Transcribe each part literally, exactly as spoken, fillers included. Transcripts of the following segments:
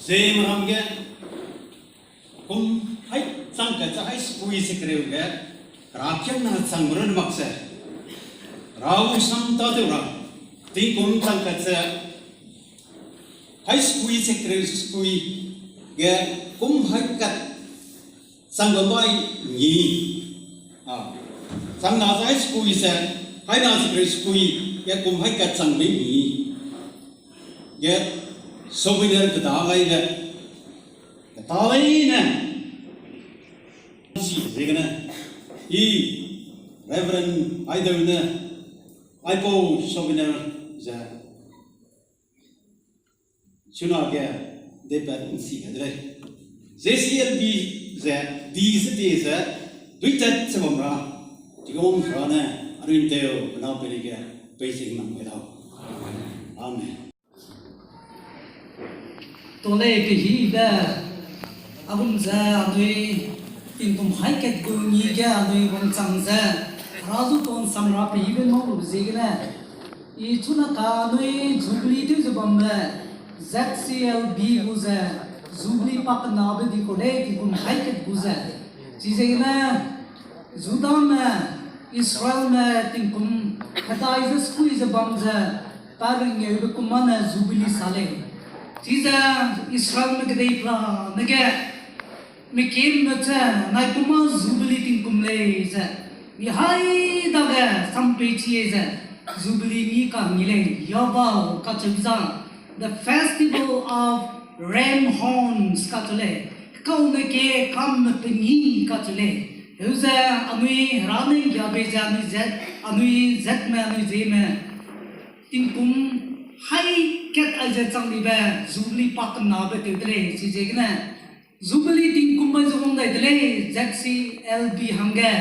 Zeme ram ge, kum hai chang kat ze hai sekui ze kereu ge, herakiangna chang runne mak ze, Hera gu sam tâtew ra, tingkum chang kat ze, hai sekui ze kereu sekui ge, kum hai kat chang bam bai ngi. A, chang na ze hai sekui ze, hai na ze kereu sekui ge kum hai kat chang bei ngi. Ge souvenir keda gai le, keta leine, chi ziegene, i Reverend Aideu ne, aipau souvenir ze, chunage, deipat nsi gai de lei. J C L B ze, di ze di ze, duitat ze bam ra, Tingwang Hera ne, anui nteu, penau peireige, peize hingnam gai lau. Amen. Tole pehibe, agum ze anui tingkum hai kat gu ngi ge anui wangchang ze, Hera zu tonsam ra pehibe mau lu ziegene, i chuna ka anui Jubilee tew ze bambe, Z C L B gu ze, Jubilee pakenabe di kau lei tingkum hai kat gu ze. Chiziegene, Judame, Israelme tingkum hedai ze sekui ze bam ze, pa ringngeube kum mane Jubilee sa lei. Chize Israelme kedei pela nege, mekimbe ze, nai kum ma Jubilee tingkum lei ze, mi hai dage sampei chie ze, Jubilee mi ka ngi lei, Yobal kacheu za, the festival of ram horns kacheu lei, kaume kie kamme pengî kacheu lei. Heuze anui Hera ne nggiabe ze anui zat, anui zatme, anui zieme tingkum hai kat aize chang dibe Jubilee pakenabe tew de lei, chiziegene Jubilee tingkum mai ze wang dai de lei, Z C L B hangge.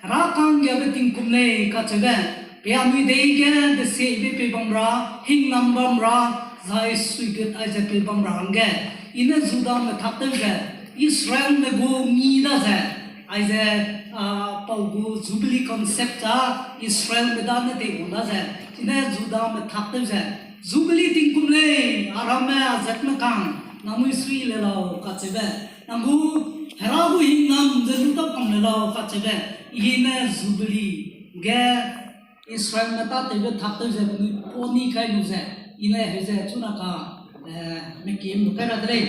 Hera kanggiabe tingkum lei kacheube, pe anui dei ge desiebe pei bam ra, hingnam bam ra, zai suigut aize pei bam ra hangge. I ne Judame tak tew ze, Israelme gu ngi da ze, aize, a, pau gu Jubilee concept a, Israelme dane teiwang da ze, i ne Judame tak tew ze, Jubilee tingkum lei, aramme azatme kang, nangnui sui le lau kacheube, nang gu Hera gu hingnam ze lu tau kam le lau kacheube, i ne Jubilee ge Israelme tâtewbe tak tew ze penui poni kai lu ze, i ne heze chuna ka, eh, mekim lu kai ra de lei.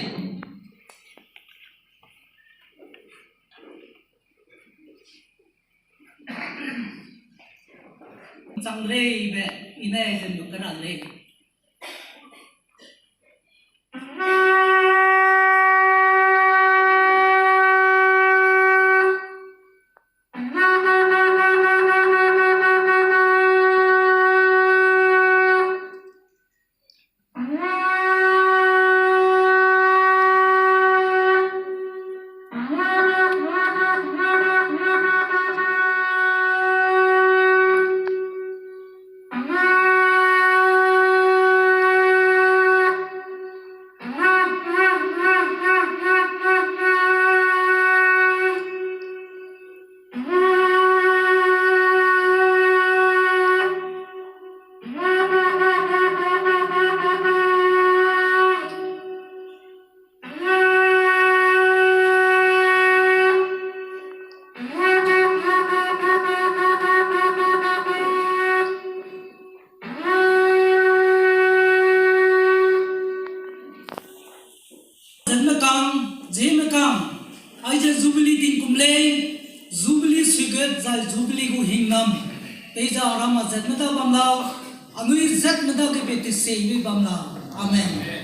Chang lei be, i ne ze lu kai ra de lei. Zatme kang, zieme kang, aize Jubilee tingkum lei, Jubilee suigut zai Jubilee gu hingnam, peize aram azatme da bam lau, anui zatme dage pe tesei lui bam lau. Amen.